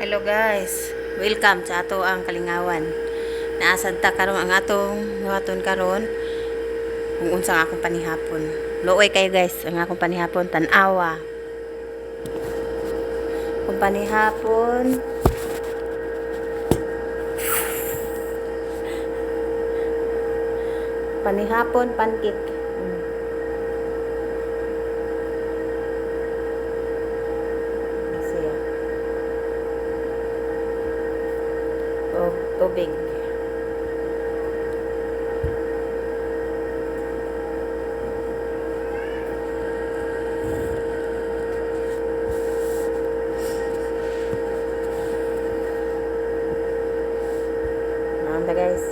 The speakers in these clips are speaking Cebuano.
Hello guys, welcome sa ato ang kalingawan. Naasad ta karon ang atong buhaton karon kung unsa ang akong panihapon. Luoy kayo guys, ang akong panihapon tan-awa. Kung panihapon panihapon pancake. Siya. Og tubig. Naanta guys.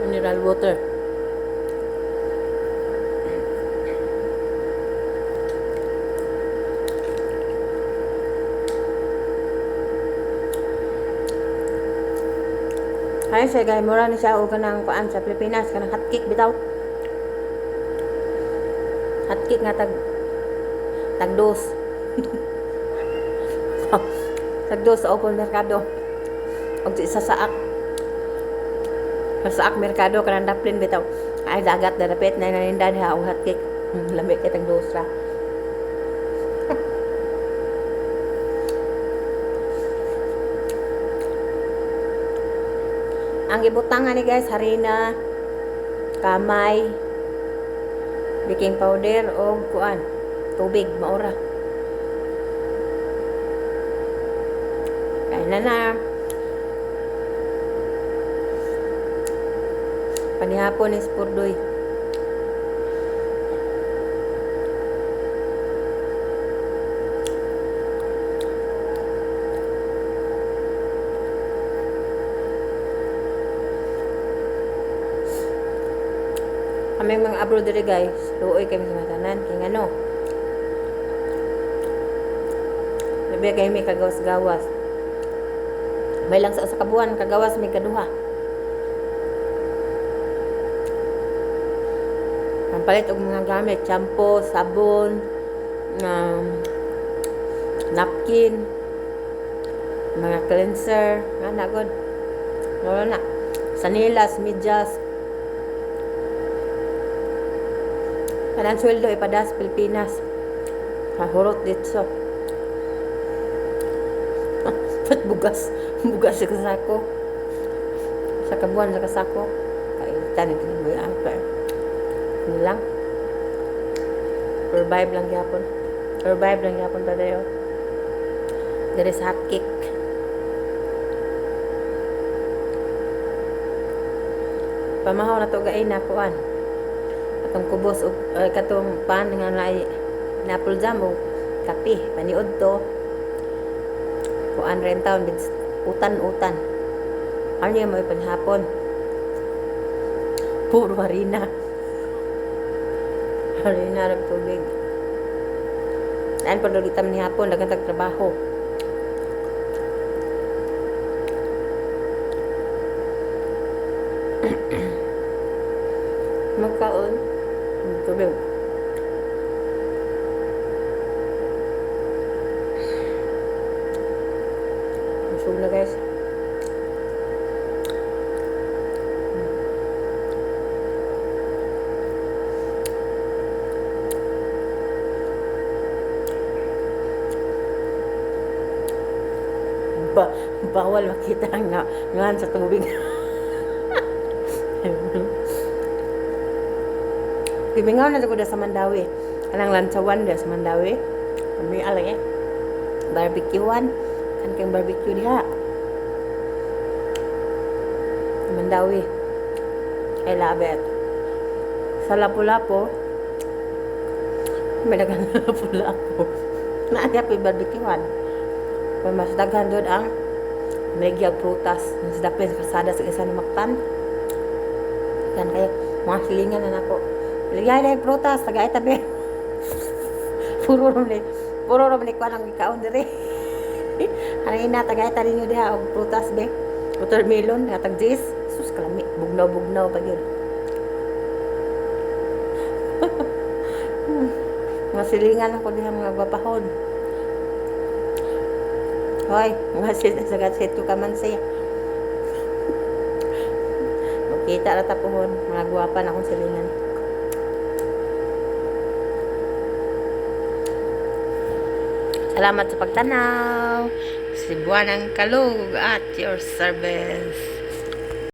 Mineral water. Ay, siya guys, mura ni siya og kanang kuan sa Pilipinas, kanang hot cake bitaw. Hot cake nga tag dos. Tag dos sa open merkado. Og isa sa saak. Sa saak merkado kanang daplin bitaw. Ay, dagat na dapit na naninda diha og hot cake. Lami kay tag dos ra. Ang gibutangan ni guys, harina, kamay, baking powder o kuan, tubig, maura. Kain na na. Panihapon is purdoy. Kami mga abroad diri guys, luoy kami sa mga tanan kay ngano. Labi kay may kagawas-gawas. May lang sa kabuan kagawas may kaduha. Ang palit og mga gamit, shampoo, sabon, napkin, mga cleanser, ana god. Wala na. Sanilas, medyas. Kanang sweldo ipadas Pilipinas. Hurot dito. Ba't bugas? Bugas sa kasako. Sa kabuan sa kasako. Kailitan ang kinabuhi pa. Ano lang? Survive lang gyapon. Survive lang gyapon ta dayo. There is hot cake. Pamahaw na to gaay na kuan. Atong kubos og katong pan nga naay apple jam og kape paniud to. Kuan rin taon utan-utan. Ano yung mo panhapon? Puro harina. Harina rag tubig. Daan pa dito ni hapon, daghang tag trabaho. Magkaon. Tubig. Busog na guys. Bawal makita ang ngan sa tubig. Gimingaw na ko sa Mandawi. Kanang lansawan sa Mandawi. Kami alay eh. Barbecuean. Kan kayong barbecue diha. Mandawi. I love it. Sa Lapu-Lapu, may daghan na Lapu-Lapu. Naa pa barbecuean. Pero mas daghan doon ang may prutas. Mas dapit sa kalsada sa isa na Mactan. Kan kayo, mga silingan na nako. Ligay na yung prutas, taga tabi. Puro rom ni kuan ang gikaon diri. Anina taga ita ninyo diha og prutas be. Watermelon, hatag jis. Sus, kalami, bugnaw-bugnaw pa gyud. Mga silingan ako diha, mga gwapahon. Hoy, mga sagat sito ka man siya. Magkita ra ta pohon, mga gwapa na akong silingan. Salamat sa pagtanaw. Cebuanang Kalug at your service.